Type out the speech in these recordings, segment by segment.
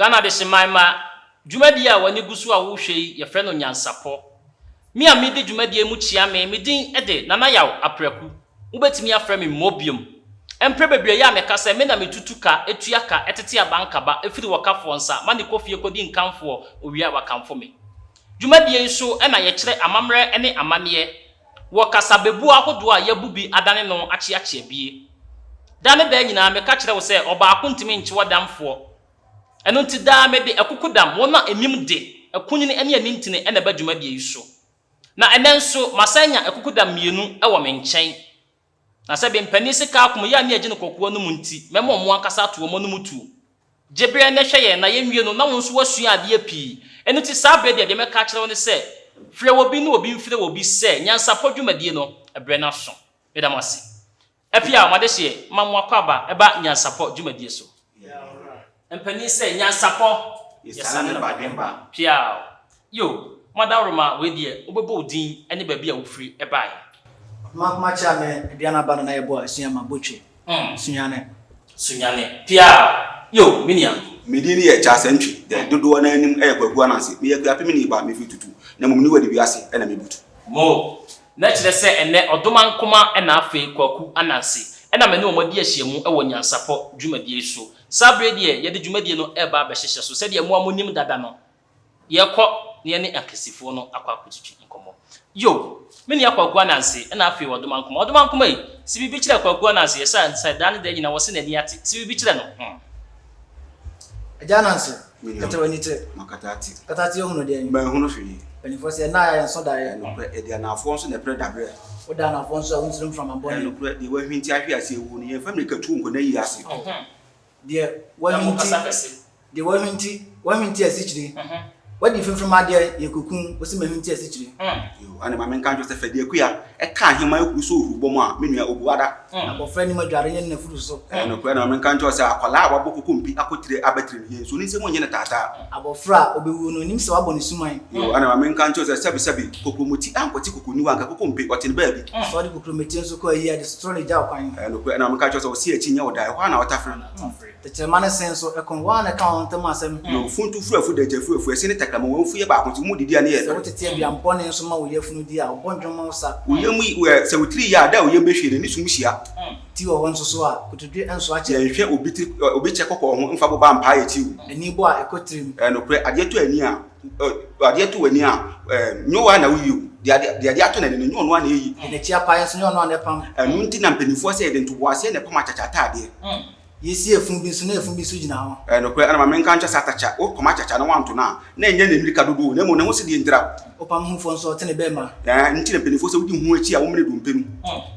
Ghana Adehyeman mma, dwumadie a w'ani gu so a worehwɛ yi, yɛfrɛ no Nyansapɔ. Me a medi dwumadie mu kyia me, me din de Nana Yaw Apraku. Wobɛtumi afrɛ me Mobiom. Mprɛ bebree yɛ a meka sɛ me na metutu ka, tua ka, tete abankaba firi ɔkafoɔ nsa ma no kɔ fie kɔdi nkamfoɔ, ɔwie a wakamfo me. Dwumadie yi so na yɛkyerɛ amammerɛ ne amanneɛ wɔ kasabebuo ahodoɔ a yɛabu bi adane no akyeakyea bie. Da ne da nyinaa meka kyerɛ wo sɛ ɔbaako ntumi nkye ɔdamfoɔ. Ɛno nti daa mede akukudam, wɔn a ɛnim de, akunini ne anintini na ɛba dwumadie yi so. Na ɛnnɛ nso masan anya akukudam mmienu wɔ me nkyɛn. Na sɛ be mpanin se kaa kom yɛ a ne agye no kɔkoa no mu nti, mɛma ɔmo ankasa ato ɔmo anom tuo. Gye berɛ na hwɛ yɛn na yɛnwie no na wo nso woasua adeɛ pii. Ɛno nti saa berɛ deɛ, deɛ mɛka akyerɛ wo ne sɛ, frɛ obi na obi mfrɛ obi sɛ nyansapɔ dwumadie no, berɛ no aso. Meda mo ase. Afie a mo adehyeɛ ma mo akwaaba ɛba nyansapɔ dwumadie so. Mpanin sɛ, Nyansapɔ, yɛsane no badwemba. Piaw! Yo, Madaworoma, wei deɛ wobɛbɔ wo din ne baabi a wofiri baeɛ. Ɔdomankoma kyea me aduane aba na na yɛbɔ a sua ma botwe. Sunyane. Sunyane. Piaw! Yo, me nua. Me din yɛ Charles Antwi, deɛ dodoɔ no ara nim yɛ Kwaku Ananse. Meyɛ Akuapemni ba, mefiri Tutu, na mmom Niwadi wiase na mebutu. Mo. Na kyerɛ sɛ ɛnnɛ Ɔdomankoma na afei Kwaku Ananse na me ne wɔn adi ahyiamu wɔ Nyansapɔ dwumadie yi so. Saa berɛ yi deɛ yɛde dwumadie no reba abɛhyehyɛ so sɛdeɛ mo a monim dada no, yɛrekɔ na yɛne akɛsefoɔ no akɔ akɔtwitwi nkɔmmɔ. Yo! Me nua Kwaku Ananse na afei Ɔdomankoma. Ɔdomankoma ei, se biribi kyerɛ Kwaku Ananse, ɛsiane sɛ daa ne daa nyinaa wɔse n'ani ate, se biribi kyerɛ no, hmm. Agya Ananse, kata w'ani te. Makata ate. Kata ate ohunu deɛn? Manhunu hwee. Mpanimfoɔ se, ɛnna a yɛnso daeɛ. Ɛnokorɛ, yɛde anaafoɔ nso na ɛpere daberɛ. Woda anaafoɔ nso a, wonsuro mframa bɔne. Ɛnokorɛ, deɛ wahwinti ahwe ase awuo no, yɛmfa mmirikatuo nkɔ n'ayie ase. Deɛ wahwinti, deɛ wahwinti, wahwinti asikyire. Wadi mfimfim adeɛ, yɛ kokum, wose mahwinti asikyire. Yoo, ɛne ma menka nkyerɛ sɛ Fadi Akua ɛka aheman akuru sɛ ohuru bɔ mu a, me nua obu ada. Abɔfra anim adware nyɛ ne n'afuru so. Ɛyɛ nokorɛ, na ma menka nkyerɛ wo sɛ akwadaa a wabɔ kokompi akɔtire abatiri no, yɛn nsuo ne nsam nyɛ no taataa. Abɔfra a ɔbɛwuo no, ɔnim sɛ wɔabɔ no suman. Yoo, ɛna ma menka nkyerɛ wo sɛ sɛbesɛbe, kokromoti ankɔte kokoniwa anka kokompe, ɔte no baabi. Sɛ ɔde kokromoti nso kɔ ayie a, de sotorɔ na ɛgya wo kwan. Ɛyɛ nokorɛ, ɛna ma menka nkyerɛ wo sɛ ɔse akyi nyɛ wo da, ɛhɔ ara na ɔtafere. Tɛkyerɛma ne se nso, ɛko, wɔn ara na ɛka wɔn ntam asɛm. Yoo, funtu furu afu, dagya furu afu, ɛse ne tɛkrɛma, wɔn afu yɛ baako, nti wɔn didi a ne yɛ Sɛ dɛ. wotete aduan bɔne nso ma wo yafunu di a, ɔbɔ nnwom ma wo sa. Wo yam yi, sɛ wo tiri yɛ a, da a wo yam bɛhwie no, ne sum hyia. Ti wɔ hɔ nso so a, kotodwe nso akyɛ. Yɛnhwɛ obi tiri, obi kyɛ kɔkɔɔ ho mfa boba mpaa yɛ ti o. Ani bɔ a, ɛkɔ tirim. Ɛyɛ nokorɛ, adeɛ tɔ ani a, adeɛ tɔ w'ani a, nyɛ wo ara na woyi o. Deɛ adeɛ, deɛ adeɛ atɔ n'ani no, nyɛ ɔno ara na ɛyi. Deɛ n'akyi apaeɛ nso, nyɛ ɔno ara na ɛpam. Ɛno nti na mpanimfoɔ sɛ yɛde ntoboaseɛ na ɛpam akyakya ataadeɛ. Yɛsi efunu bi nso na efunu bi nso gyina hɔ. Ɛyɛ nokorɛ, ɛna ma menka nkyɛ sɛ atakya, wokɔm akyakya na woanto no a, na ɛnyɛ ne mmirika dodoɔ o, na mmom ne ho sedeɛ ntira. Wopam hufoɔ nso a, ɔte ne bɛmma. Ɛɛ, nti na mpanimfoɔ sɛ wodi hu akyi a, womene dompe no.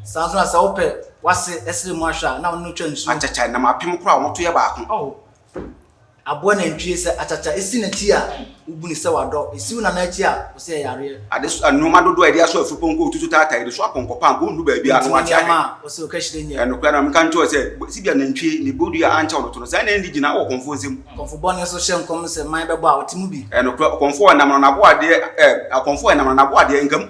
Saa nso na sɛ wopɛ w'ase ɛserɛ mu ahwɛ a, na wo ne no twa nsuo. Akyakya nam apem koraa a, wɔto yɛ baako. Aboa nantwie, sɛ akyakya si n'akyi a, wobu no sɛ wadɔ. Esi wo nana akyi a, wo sɛ ɛyɛ yareɛ. Ade so, nnoɔma dodoɔ a yɛde aso afurupɔnkɔ otutu taataa, yɛde so apɔnkɔ pa a, anka ɔnnuru baabi a, na wate ahwɛ. Wontumi nneɛma a, wo sɛ ɔkahyire nyɛ. Ɛyɛ nokorɛ, na meka nkyerɛ wo sɛ, sibia nantwie ne bodua ankyɛ wo no to no, saa na ɛnni gyina wɔ ɔkɔmfoɔ nsam. Kɔmfo bɔne nso hyɛ nkɔm sɛ man bɛbɔ a, ɔte mu bi. Ɛyɛ nokorɛ, ɔkɔmfoɔ a ɛnam no n'aboadeɛ, ɛ, akɔmfoɔ a ɛnam no n'aboadeɛ nka mu.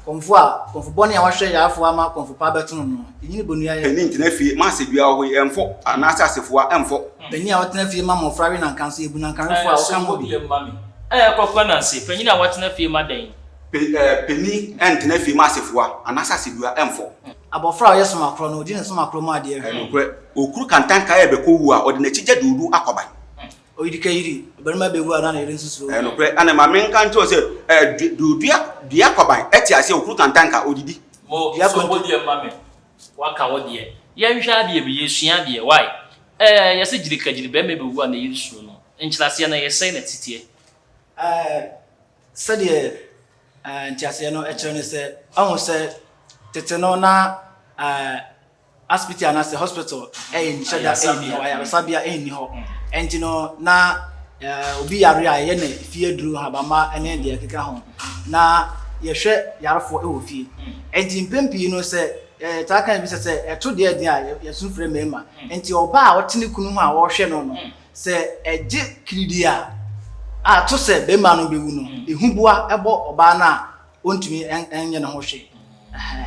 Kɔmfoɔ a, kɔmfo bɔne a wahwɛ yarefoɔ ama kɔmfo pa abɛto no no, ɛnyini bonua yɛ. Panin tena fie ma asɛdua wɔ hɔ yi, ɛmfɔ, anaasɛ asefoa, ɛmfɔ. Panyin a ɔtena fie ma mmofra we nanka nso, yebu nankawefoɔ a ɔka ho bi. Ɛɛ Kwaku Ananse, panyin a watena fie ma dɛn? Pe ɛɛ Panin ntena fie ma asefoa anaasɛ asedua mfɔ. Abɔfra a ɔyɛ somakorɔ no, ɔdi ne somakorɔ mu adeɛ. Ɛyɛ nokorɛ, okuru kantanka rebɛkɔ wu a, ɔde n'akyi gya doodu akɔban. Oyirikayiri, ɔbarima bɛwu a na ne yere nso suro. Ɛyɛ nokorɛ, ɛna ma menka nkyerɛ wo sɛ, ɛɛ doodua dua akɔban te aseɛ, okuru kantanka, ɔdidi. Mo, Dua so konto. wo deɛ ma me. Waka wo deɛ. Yɛnhwɛ adeɛ bi, yɛsua adeɛ, why? Ɛɛ, yɛse gyirikagyiri, bɛrima bɛwu a ne yere suro no. Nkyerɛaseɛ no, ɛyɛ sɛn na ɛteteɛ? Ɛɛ, sɛdeɛ ɛɛ nteaseɛ no kyerɛ ne sɛ, ɔhu sɛ tete no na ɛɛ asipiti anaasɛ hospital ɛnhyɛ da ɛnni hɔ, ayaresabea ɛnni hɔ. Ɛnti no na ɛɛ obi yare a yɛyɛ no fie aduro, nhabamma ne deɛ ɛkeka ho. Na yɛhwɛ yarefoɔ wɔ fie. Ɛnti mpɛn pii no sɛ yɛtaa ka bi sɛ sɛ ɛto deɛ ɛden a yɛsu frɛ mmarima. Nti ɔbaa a ɔte ne kunu ho a ɔrehwɛ no no, sɛ ɛgye kiridi a a to sɛ barima no bɛwu no, ehuboa bɔ ɔbaa no a ɔntumi nyɛ ne ho hwee. Ɛhɛn.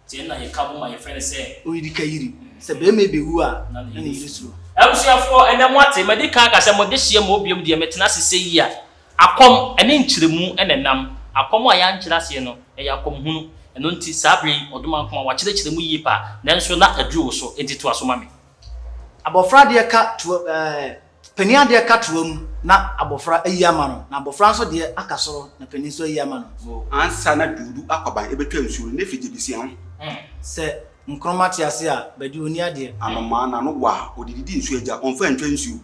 Nti ɛna yɛka bom a yɛfrɛ no sɛ. Oyirikayiri. Sɛ barima bɛwu a na ne yere suro. Abusuafoɔ, ɛnnɛ moate, madi kan aka sɛ mo dehyeɛ ma obiom deɛ metena ase sɛ yi a, akɔm ne nkyerɛmu na ɛnam. Akɔm a yɛankyerɛ aseɛ no, ɛyɛ akɔm hunu. Ɛno nti, saa berɛ yi, Ɔdomankoma, wakyerɛkyerɛ mu yie paa, nanso na aduru wo so, enti toa so ma me. Abɔfra deɛ ka toa ɛɛ panin adeɛ ka toa mu na abɔfra ayi ama no, na abɔfra nso deɛ aka soro na panin nso ayi ama no. Ansa na Duudu akwaban bɛtwa nsuo no, na ɛfiri Gyebisia ho. Sɛ Nkrumah te ase a, Badu ɔnni adeɛ. Anomaa n'ano wɔ a, ɔde didi nsuo agya, ɔmfa ntwa nsuo.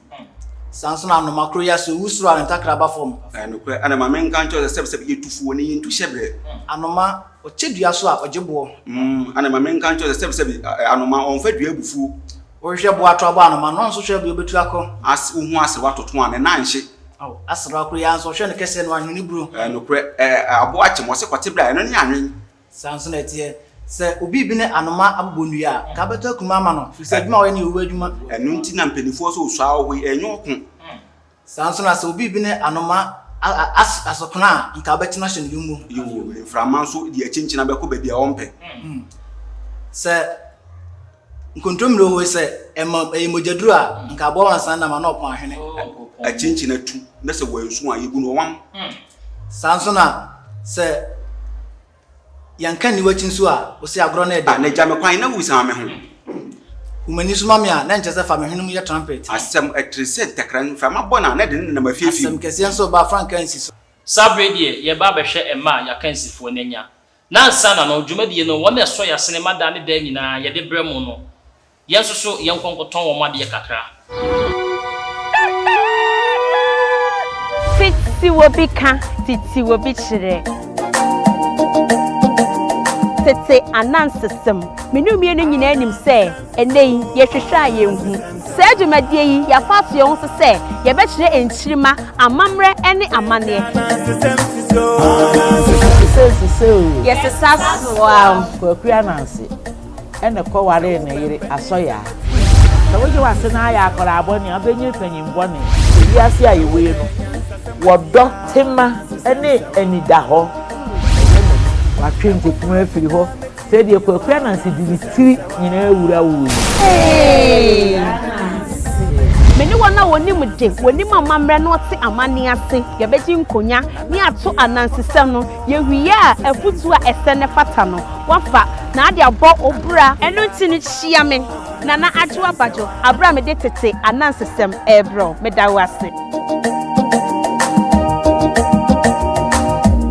Saa nso na anoma koro yi a, sɛ ɔwu soro a, ne ntakra ba fam. Ɛyɛ nokorɛ. Ɛna ma menka nkyerɛ wo sɛ, sɛbsɛb yɛtu foɔ na yɛntu hyɛberɛ. Anoma, ɔkyɛ dua so a, ɔgye boɔ. Ɛna ma menka nkyerɛ wo sɛ, sɛbsɛb anoma, ɔmfa dua abufuo. Wohwehwɛ boɔ ato abɔ anoma no, ɔno nso hwɛ deɛ ɔbɛtu akɔ. As wohu aserewa toto a, ne nan nhye. Ao, aserewa koro yi ara nso, ɔhwɛ ne kɛseɛ na wanwene ne buro. Ɛyɛ nokorɛ. Ɛ, aboa kyem, ɔse kɔte bra, ɛno ne anwen. Saa nso na ɛteɛ, sɛ obi rebi ne anoma abobɔ nnua a, nka wobɛtɔ akuma ama no, ɛfiri sɛ adwuma a ɔyɛ no yɛ owuo adwuma. Ɛno nti na mpanimfoɔ sɛ osuaa wɔ hɔ yi, ɛnyɛ ɔko. Saa nso na sɛ obi rebi ne anoma asokono a, nka wobɛte no ahyɛ no yommo. Yoo, mframa nso de akyinkyina bɛkɔ baabi a ɔmpɛ. Sɛ nkontommire wɔ hɔ yi, sɛ ɛma ɛyɛ mogyaduro a, nka aboa wansan nam a na ɔpɔn ahwene. Akyinkyina tu na sɛ wansu a, yɛbu no ɔwam. Saa nso na sɛ yɛnka nni w'akyi nso a, wo se agorɔ no ɛdɛ. Ah, na gya me kwan na wusan me ho. Hu m'ani so ma me a, na nkyɛ sɛ fa me hwene mu yɛ trumpet. Asɛm, ɛtere sɛ ntakra, mframa bɔ no a, na ɛde no nenam afiafi mu. Asɛm kɛseɛ nso reba a, frankaa nsi so. Saa bere deɛ, yɛreba abɛhwɛ mma a yɛakansifoɔ no anya. Na ansa na no, dwumadie no, wɔn a ɛsɔ yɛn asene ma daa ne daa nyinaa yɛde brɛ mo no, Yɛn nso so yɛnkɔ nkɔtɔn wɔn adeɛ kakra. Tete obi ka, tete obi kyerɛ. Tete anansesɛm. Me ne wo mmienu nyinaa nim sɛ ɛnnɛ yi yɛhwehwɛ a yɛnhu. Saa dwumadie yi, yɛafa ato yɛn ho so sɛ yɛbɛkyerɛ nkyirimma amammerɛ ne amanneɛ. Yɛsesa soa. Kwaku Ananse. Ɛna kɔwaree ne yere Asɔyaa. Sɛ wogye w'ase na ayɛ akwadaa bɔne a, wobɛnya panyin bɔne. Ewiase a yɛwɔ yi no, wɔdɔ tema ne anidahɔ. Ɛyɛ n'ani. Watwe nkukuo afiri hɔ sɛdeɛ Kwaku Ananse de ne tiri nyinaa wura wo yi. Hey! Me ne wɔn a wɔnim de, wɔnim amammerɛ na wɔte amanneɛ ase, yɛbɛgye nkonya ne ato anansesɛm no. Yɛwie a, afotuo a ɛsɛ na ɛfata no, woafa na ade abɔ wo bra. Ɛno nti no, hyia me, Nana Adwoa Badwo, aberɛ a mede tete anansesɛm rebrɛ wo. Meda wo ase.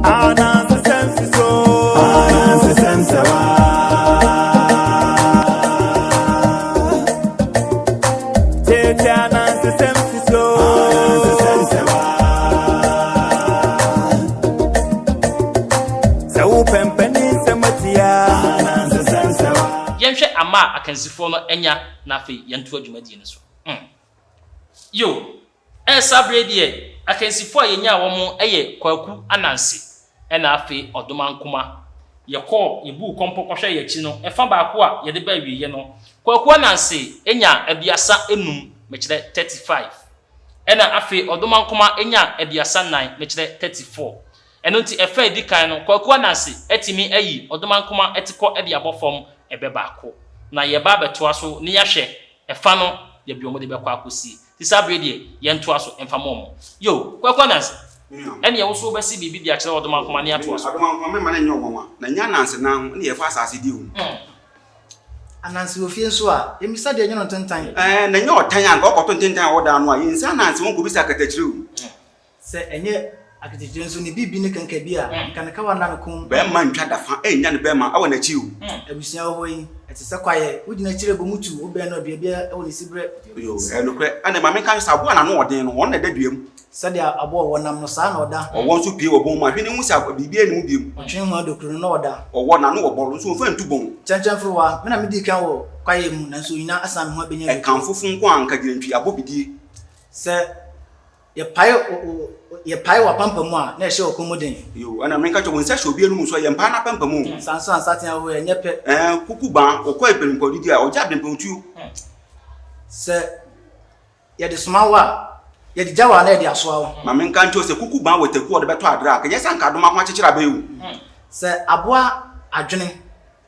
Anansesɛm si so. Anansesɛm sɛ wa. Tete anansesɛm si so. Anansesɛm sɛ wa. Sɛ wopɛ mpanin nsɛm atia. Anansesɛm sɛ wa. Yɛnhwɛ ama a akansifoɔ no anya na afei yɛntoa dwumadie no so. Mm. Yo, ɛɛ saa berɛ yi deɛ akansifoɔ a yɛnyaa wɔn yɛ Kwaku Ananse ɛna afei Ɔdomankoma. Yɛkɔɔ, yɛbuu kɔmpɔ kɔhwɛɛ yɛn akyi no, ɛfa baako a yɛde ba awieeɛ no, Kwaku Ananse nyaa 35, mekyerɛ 35. Ɛna afei Ɔdomankoma nyaa 34, mekyerɛ 34. Ɛno nti ɛfa a ɛdi kan no, Kwaku Ananse atumi ayi Ɔdomankoma atikɔ de abɔ fam ɛbɛ baako. Na yɛreba abɛtoa so na yɛahwɛ ɛfa no baabi a wɔde bɛkɔ akɔsie. Nti saa berɛ yi deɛ, yɛntoa so mfa ma wɔn. Yo, Kwaku Ananse, ɛnneɛ wo nso wobɛse biribi de akyerɛ Ɔdomankoma na yɛatoa so. Ɔdomankoma, memma no nyɛ wo nwanwa, na ɛnyɛ Ananse nan ho na yɛfa asase di o. Ananse wɔ fie nso a, yɛmmisa deɛ ɛnyɛ no ntentan. Ɛɛ, na ɛnyɛ ɔtan a anka ɔkɔto ntentan a ɔwɔ dan no a, yɛnsi Ananse ho nkɔbisa akatakyire o. Sɛ ɛnyɛ aketekyire nso ne biribi ne kankabi a, nka ne kawa nna ne kɔn mu. Bɛrima ntwa dafa nnya ne bɛrima wɔ n'akyi o. Abusua wɔ hɔ yi, ɛte sɛ kwaeɛ, wogyina akyire bɔ mu tu, wobɛn no a, dua biara wɔ ne siberɛ. Yoo, ɛyɛ nokorɛ. Ɛnna ma menka nso sɛ aboa a n'ano wɔ den no, ɔno na ɛda dua mu. Sɛdeɛ aboa a ɔwɔ nam no, saa na ɔda. Ɔwɔ nso pue wɔ bɔn mu a, hwɛ na hu sɛ biribiara nni mu bio. Ɔtwe ho adokuro no, na ɔda. Ɔwɔ, n'ano wɔ bɔre, nso ɔmfa ntu bɔn. Kyɛnkyɛnforowa, me na medii kan wɔ kwaeɛ mu, nanso onyina asan me ho abɛnya bi. Ɛkamfofo nko a anka gyinantwi abɔ bidie. Sɛ Yɛpae wo yɛpae w'apampam a, na ɛhyɛ ɔko mu den. Yoo, ɛna menka kyerɛ wo nsa hyɛ obi anum nso a, yɛmpae n'apampam o. Saa nso a nsateaa ahorow ɛnyɛ pɛ. Ɛɛ, kuku ban, ɔkɔ abirempɔn didi a, ɔgye abirempɔn tuo. Sɛ yɛde soma wo a, yɛde gya wo a na yɛde asoa wo. Ma menka nkyerɛ wo sɛ kuku ban wɔ taku a ɔde bɛtɔ adra a, anka ɛnyɛ sɛ anka adom ako akyekyere abɛn o. Sɛ aboa adwene,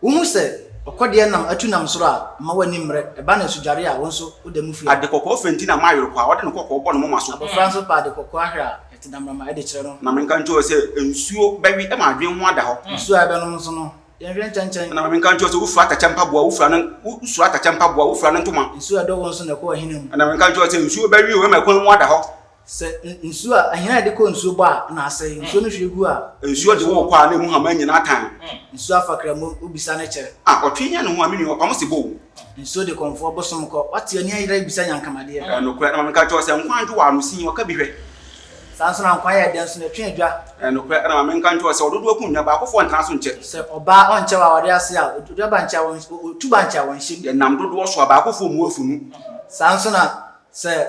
wohu sɛ. Ɔkɔdeɛ nam atu nam soro a, mma w'ani mmere, ɛba no asudware a, wo nso woda mu firi. Ade kɔkɔɔ fɛ nti na mayere kɔ a, ɔde ne kɔkɔɔ bɔ ne moma so. Abɔfra nso pɛ ade kɔkɔɔ ahwɛ a, ɛte damrama de kyerɛ no. Na menka nkyerɛ wo sɛ, nsuo bɛwe ma adwene ho ada hɔ. Nsuo a yɛbɛnom nso no, yɛnhwɛ nkyɛnkyɛn. Na menka nkyerɛ wo sɛ, wofira atɛkyɛ mpaboa, wofira ne, wosuro atɛkyɛ mpaboa, wofira ne ntoma. Nsuo a ɛdɔ wo nso na ɛkɔ w'ahina mu. Na menka nkyerɛ wo sɛ, nsuo bɛwe wo ma ɛkwan mu ada hɔ. Sɛ nsuo a, ahina a yɛde kɔ nsuo bɔ a, na asɛe. Nsuo no hwie gu a. Nsuo de wo rekɔ a, na emu hama nyinaa tan. Nsuo afa kramu, wobisa no kyɛ. A, ɔtwe nya ne ho a, me nua, ɔpam sebɔ o. Nsuo de kɔmfoɔ bosom kɔ. Woate ani ayera rebisa nyankamadeɛ. Ɛyɛ nokorɛ, na ma menka nkyerɛ wo sɛ, nkwa adwo wɔ ano sin, ɔka bi hwɛ. Saa nso na nkwa yɛ dɛ nso na ɛtwe adwa. Ɛyɛ nokorɛ, na ma menka nkyerɛ wo sɛ, ɔdodoɔ ku nnwa, baakofoɔ ntena so nkyɛ. Sɛ ɔbaa ɔnkyɛ wɔ awareɛ ase a, ɔdua bankye a, ɔtu bankye a, wɔnhyɛ mu. Yɛnam dodoɔ so a, baakofoɔ mmu afunu. Saa nso na sɛ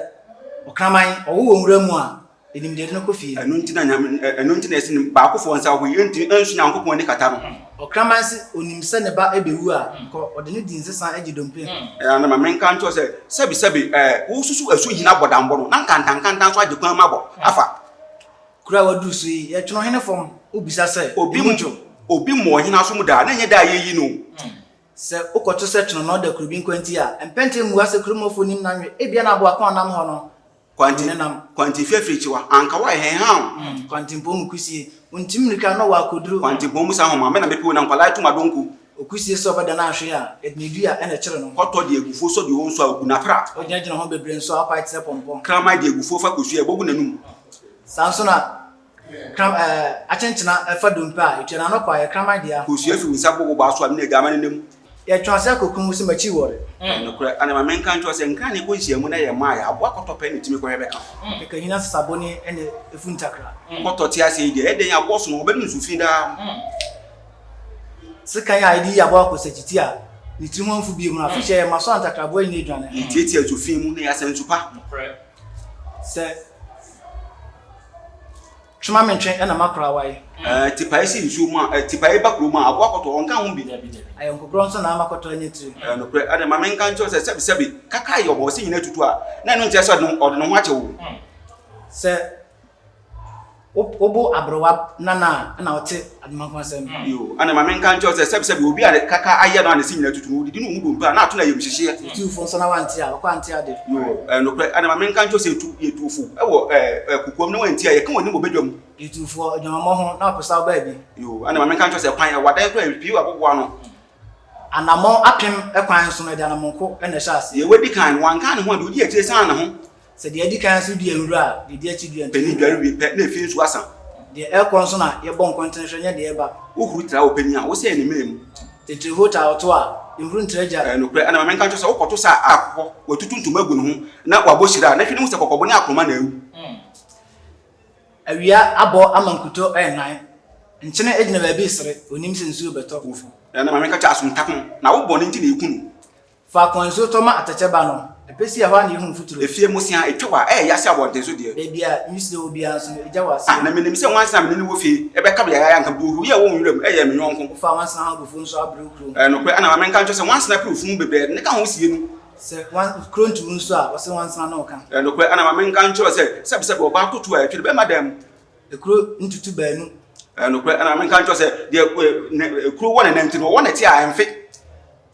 ɔkraman, ɔwo wɔ nwura mu a, yɛnim deɛ ɛde no kɔ fie. Ɛno nti na Nyame, ɛno nti na yɛse no, baakofoɔ nsa wɔ hɔ yi, ɛntumi ɛnso Nyankopɔn ani kata no. Ɔkraman se ɔnim sɛ ne ba bɛwu a, nka ɔde no di nsesa gye dompe. Ɛna na ma menka nkyerɛ wo sɛ, sɛbi sɛbi, ɛɛ, wosusu asu hina bɔdambɔ no, na nkantankantan nso agye kwan mu abɔ, afa. Kuro a waduru so yi, yɛtwene ɔhene fam, wobisa sɛ, Obi emu dwo? Obi mmɔ ɔhene aso mu da a, na ɛnyɛ da a yɛyi no o. Sɛ wokɔto sɛ twenonɔ da kuro bi nkwanti a, mpɛn mmua sɛ kurom hɔfoɔ nim n'anwe, ebia na aboa ko a ɔnam hɔ no Kwanti, ne nam. Kwanti fi afirikyiwa, anka wo ayɛ hɛn o. Kwantempɔn mu kusie, ɔnti mmirika na ɔwɔ akoduro. Kwantempɔn mu sa nhoma, me na mepɛ o na nkwadaa atum adonko. Okusie sɛ ɔbɛda no ahwe a, yɛde ne dua na ɛkyere no. Kɔtɔ de agufuo sɔ deɛ ɔnsɔ a, ɔgu n'apra. Wogyinagyina ho bebree nso a, wopae te sɛ pɔmpɔ. Kraman de agufuo fa kosua a, ɛbɔ gu n'anum. Saa nso na Kram ɛɛ akyenkyena ɛfa dompe a, etua n'ano kɔ a, ɛyɛ kraman dea. Kosua fi wo nsa bɔ wo baa so a, me na agya ama ne nam. Yɛtwe ase akɔkum wo sɛ m'akyi wɔre. Ɛyɛ nokorɛ, ɛna ma menka nkyerɛ wo sɛ, nkra na ɛkɔ nhyiamu na ɛyɛ mmaa yɛ, aboa kɔtɔ pɛ na ɛtumi kɔhwɛ bɛka. Kɛkɛhina sesabɔni ɛna efu ntakra. Kɔtɔ te aseɛ yi deɛ, ɛyɛ dɛn aboɔ sono, ɔbɛnom nsu fi daa. Sekan a yɛde yi aboa kɔsakyiti a ne tiri ho amfu bio mu no, afei hyɛ yɛn ma so a ntakraboa nyina adwane. Yɛtiatia nsu fi mu na yɛasa nsu pa. Sɛ twema me ntwe na makora awae. Ɛɛ tipae si nsuo mu a, ɛɛ tipae ba kurom a, aboa kɔtɔ, ɔnka ho bi. Ayɔnkokorɔ nso na ama kɔtɔ anya tire. Ɛyɛ nokorɛ, ɛnna ma menka nkyerɛ wo sɛ, sɛbesɛbe, kaka yɛ ɔbɔ, ɔse nyina tutu a, na ɛno nkyerɛ sɛ ɔde ne ho akyɛ wo. Sɛ Wo bo aberewa nana a na ɔte adomankoma asɛm. Yoo, ɛna ma menka nkyerɛ wo sɛ, sɛbesɛbe, obi a kaka ayɛ no a ne se nyina tutu no, odidi na ohu dompe a, na ato no ayamhyehyeɛ. Sɛ etu fo nso na wante a, ɔkɔ ante ade. Yoo, ɛyɛ nokorɛ, ɛna ma menka nkyerɛ wo sɛ, etu, yɛtu fo wɔ ɛɛ, ɛɛ, kokoam na wantie a, yɛka w'anim wɔ badwa mu. Yɛtu fo wɔ adwamammɔ ho na ɔpɛ sɛ ɔba bi. Yoo, ɛna ma menka nkyerɛ wo sɛ, kwan, ɛwɔ adan koraa a, epue wɔ abobow ano. Anammɔn apem kwan so no, ɛde anammɔnko na ɛhyɛ aseɛ. Deɛ wadi kan no, wanka ne ho a, deɛ odi akyire san ne ho. Sɛ deɛ adi kan nso dua nwura a, deɛ ɛdi akyi dua ntumi. Panin dware wie pɛ, na efie nso asa. Deɛ ɛrekɔ nso na yɛbɔ nkɔntene hwɛ, nyɛ deɛ ɛreba. Wohuru tra ɔpanin a, wosɛe ne mene mu. Titiriho taa ɔto a, nhuru ntra gya. Ɛyɛ nokorɛ, ɛna ma menka nkyerɛ wo sɛ, wokɔto sa a akokɔ, watutu ntoma agu ne ho, na wabɔ hyire a, na hwɛ na hu sɛ kɔkɔbo ne akorɔma na awu. Awia abɔ ama nkutoo renan. Nkyene gyina baabi resere, ɔnnim sɛ nsuo rebɛtɔ. Ɛna ma menka kyerɛ asomtako, na wo bɔne nti na ɛku no. Faako a nsuo tɔ ma atɛkyɛ ba no, ɛpɛ si ɛhɔ ara na yɛhu mfuturo. Efie mmosea, etwa wɔ a, ɛyɛ ya sɛ abɔnten so deɛ. Baabi a nwisiaa wɔ biara nso no, egya wɔ aseɛ. Ah, na menim sɛ nwansena a me ne no wɔ fie bɛka me yayaaya, anka mede ohuruiɛ a ɛwɔ nwura mu yɛɛ me yɔnko. Wofaa nwansena ho abufuo nso abrɛ wo kurom. Ɛyɛ nokorɛ, ɛna ma menka nkyerɛ wo sɛ nwansena pere ofunu bebree, ɛde ne ka ho sie no. Sɛ wan, kuro ntu wo nso a, wɔse nwansena ne wo ka. Ɛyɛ nokorɛ, ɛna ma menka nkyerɛ wo sɛ, sɛbesɛbe ɔbaa toto a, ɛtwere bɛrima dan mu. Ekuro ntutu baanu. Ɛyɛ nokorɛ, ɛna ma menka nkyerɛ wo sɛ, deɛ ne, ekuro wɔ ne nan nti no, ɔwɔ ne te a, ɛmfe.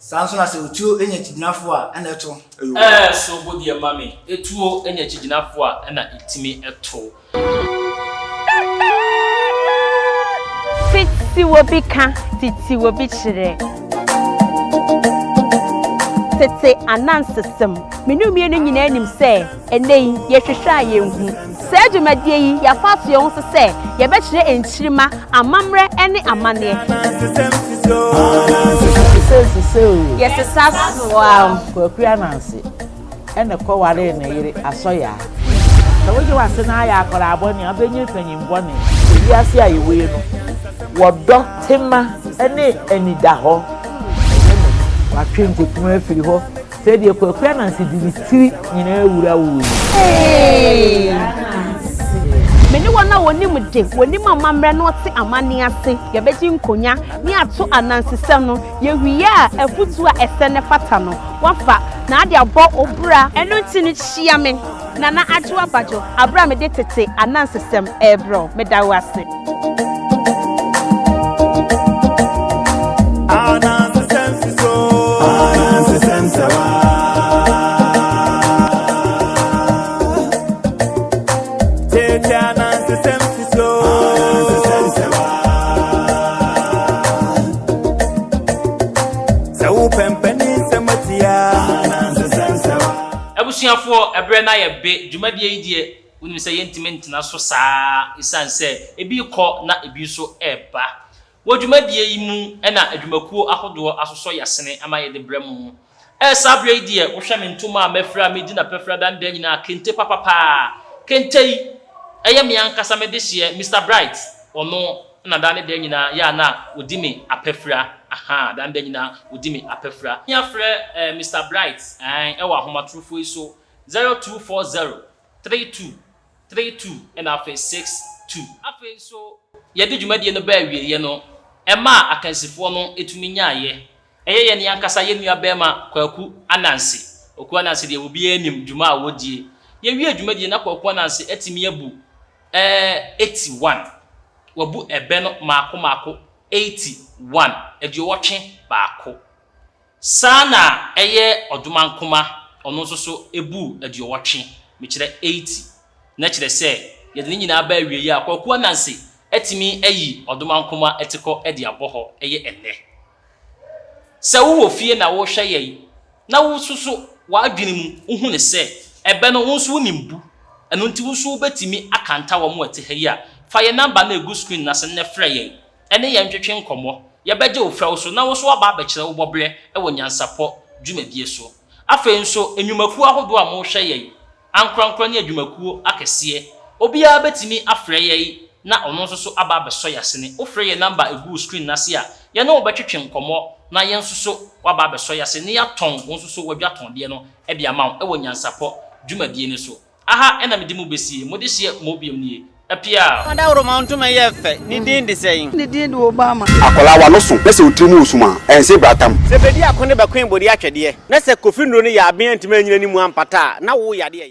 Saa nso na sɛ otuo nya akyigyinafoɔ a, ɛna ɛto. Ɛɛ so bo deɛ ma me. Etuo nya akyigyinafoɔ a, ɛna ɛtumi to. Tete obi ka, tete obi kyerɛ. Tete anansesɛm. Me ne wo mmienu nyinaa nim sɛ ɛnnɛ yi yɛhwehwɛ a yɛnhu. Saa dwumadie yi, yɛafa ato yɛn ho so sɛ yɛbɛkyerɛ nkyirimma amammerɛ ne amanneɛ. Yɛsesa soa. Kwaku Ananse na ɛkɔwaree ne yere Asɔyaa. Sɛ wogye w'ase na ayɛ akwadaa bɔne a, wobɛnyini panyin bɔne. Ewiase a yɛwɔ yi no, wɔdɔ tema ne anidahɔ. Ɛyɛ me. Watwe ntekum afiri hɔ. Sɛdeɛ Kwaku Ananse de ne tiri nyinaa wura wo yi. Hey! Me ne wɔn a wɔnim de, wɔnim amammerɛ na wɔte amanne ase, yɛbɛgye nkonya ne ato anansesɛm no. Yɛwie a, afutuo a ɛsɛ na ɛfata no, woafa na ade abɔ wo bra. Ɛno nti no, hyia me, Nana Adwoa Badwo, aberɛ a mede tete anansesɛm rebrɛ wo. Meda wo ase. Anansesɛm si so. Abusuafoɔ, ɛberɛ no ayɛ be, dwumadie yi deɛ wonim sɛ yɛntumi ntena so saa ɛsiane sɛ ebi rekɔ na ebi nso reba. Wɔ dwumadie yi mu na adwumakuo ahodoɔ asosɔ yasene ama yɛde brɛ mo. Ɛɛ saa berɛ yi deɛ wohwɛ me ntoma a mafira a medi no apɛfira da ne da nyinaa kente papa paa. Kente yi ɛyɛ me ankasa me dehyeɛ Mister Bright ɔno na da ne da nyinaa yɛ a na ɔdi me apɛfira ahaa da ne da nyinaa ɔdi me apɛfira. Afrɛ ɛɛ Mister Bright ɛɛ ɛwɔ ahomatorofoɔ yi so 0240 32 32 ɛna afei 62. Afei nso yɛde dwumadie no baa awieɛ no, ɛmaa akansifoɔ no tumi nyaaeɛ. Ɛyɛ yɛn ankasa yɛn nua barima Kwaku Ananse. Kwaku Ananse deɛ obiara nim dwuma a ɔdie. Yɛwiee dwumadie no na Kwaku Ananse atumi abu ɛɛ 81. Wabu ɛbɛ no maako maako 81, aduowɔtwe baako. Saa na ɛyɛ ɔdomankoma, ɔno nso so buu aduɔwɔtwe, mekyerɛ 80. Na kyerɛ sɛ, yɛde ne nyinaa ba awieeɛ a, Kwaku Ananse atumi ayi ɔdomankoma atikɔ de abɔ hɔ, ɛyɛ ɛnnɛ. Sɛ wowɔ fie na worehwɛ yɛn, na wo nso so w'adwene mu wohu no sɛ ɛbɛ no wo nso wonim bu, ɛno nti wo nso wobɛtumi akanta wɔn a ɛte ha yi a, fa yɛn number no a ɛgu screen no ase no na frɛ yɛn. Ɛne yɛn ntwetwe nkɔmmɔ. Yɛbɛgye wo fɛw so na wo nso woaba abɛkyerɛ wo bɔberɛ wɔ nyansapɔ dwumadie so. Afei nso, nnwumakuo ahodoɔ a mohwɛ yɛn, ankorankorɔ ne adwumakuo akɛseɛ, obiara bɛtumi afrɛ yɛn na ɔno nso so aba abɛsɔ yɛn asene. Wofrɛ yɛn number a ɛgu wo screen no ase a, yɛne wo bɛtwetwe nkɔmmɔ na yɛn nso so woaba abɛsɔ yɛn ase na yɛatɔn wo nso so w'adwatɔndeɛ no de ama wo wɔ nyansapɔ dwumadie no so. Aha na mede mo besie, mo dehyeɛ mobiom nie. Apiaa! Ɔdawuroma wo ntoma yi yɛ fɛ, ne din de sɛn? Ne din de Obama. Akwadaa w'ano so na sɛ wo tiri mu resum a, ɛnse bratam. Sɛ bedi ako ne bɛkoe bode atwɛdeɛ, na sɛ Kofi nnuro no yɛ aben antumi anyina ne mu ampata a, na wo yadeɛ ya.